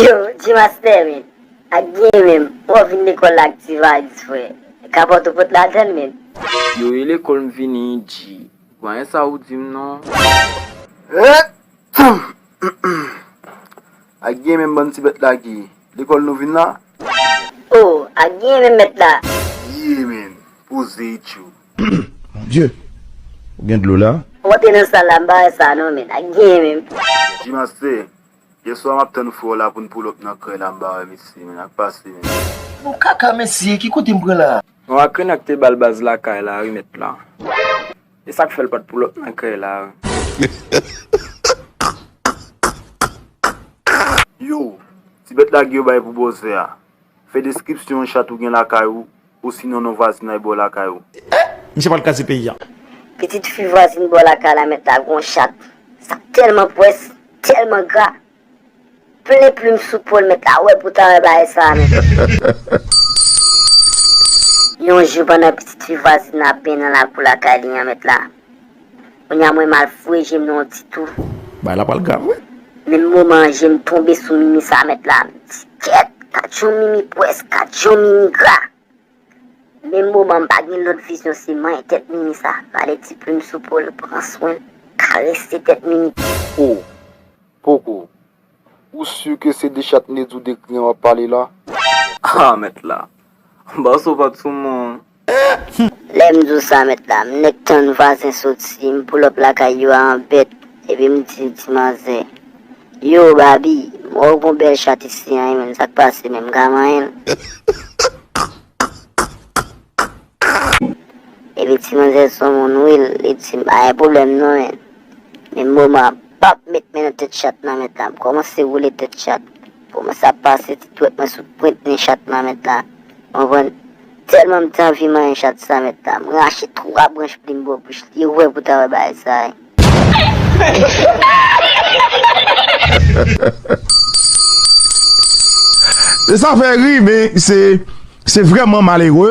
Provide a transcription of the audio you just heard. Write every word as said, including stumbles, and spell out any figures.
Yo, G-Master, men. Ak gen menm, w ap vin lekòl la ak ti valiz, frè. Kapòt ou pot ladann, men. Yo, e lekòl m vini, G. Bon, e sa ou di m non? Ak gen menm bann ti bèt la ki lekòl nou vin la? Oh, ak gen menm mèt la. Ye, men. Poze itjou. Mon Dieu. Ou gen dlo la? Ou antre nan sal la, m pa wè sa non, men. Ak gen menm. G-Master, yèswa m ap tann frè w la pou n pull up nan krèy la, m pa wè mesye, men. Ak pase, men. Bon kaka mesye, ki kote m pran la? Yon akrenak te ba l baz lakay la, wi, mèt la. E sa k fè l pa t pull up nan kay la. Yo, ti bèt la gen yo bay pou bòzè a. Fè deskripsyon yon chat ou gen lakay ou, osinon non vwazin nan bò lakay ou. Misye pral kraze peyi a. Pitit fi vwazin bò lakay la mèt la gon chat. Sa tèlman pwès, tèlman gra. Plen plim sou po l mèt la, wè pou ta wè bagay sa a, men. Yon jou pandan pitit fi vwazin nan ap benyen nan lakou lakay li an, mèt la. Kounye a mwen m al foure je m nan yon ti twou. Bagay la pral grav, wi. Menm moman an, je m tonbe sou mimi sa a, mèt la. M di, kèt, gad jan mimi pwès, gad jan mimi gra. Menm moman m pa gen lòt vizyon se manyen tèt mimi sa, m ale ti plim sou po l, pran swen l, karese tèt mimi. Oh, poko. Ou si ke se de chat m te di w dekri an w ap pale la? Ah, mèt la. M panse w pa t sou mwen. Lè m di w sa, mèt la, m nèk tann vwazen soti, m pull up lakay yo a an bèt, epi m di ti manzè, yo, Babi, m wè w gon bèl chat isi an, wi, men sa k pase, men m ka manyen l? Epi ti manzè se yon moun wi, li di m pa gen pwoblèm non, men. Men moman an, pap met men nan tèt chat nan mèt la. M kòmanse woule tèt chat. Kòmanse ap pase ti dwèt mwen sou pwent nen chat nan mèt la. Konprann? Tèlman m te anvi manyen chat sa mèt la. M rache twa branch plim bò bouch li. Wè pou ta wè bagay sa. Sa fè ri, men se, se vrèman malere.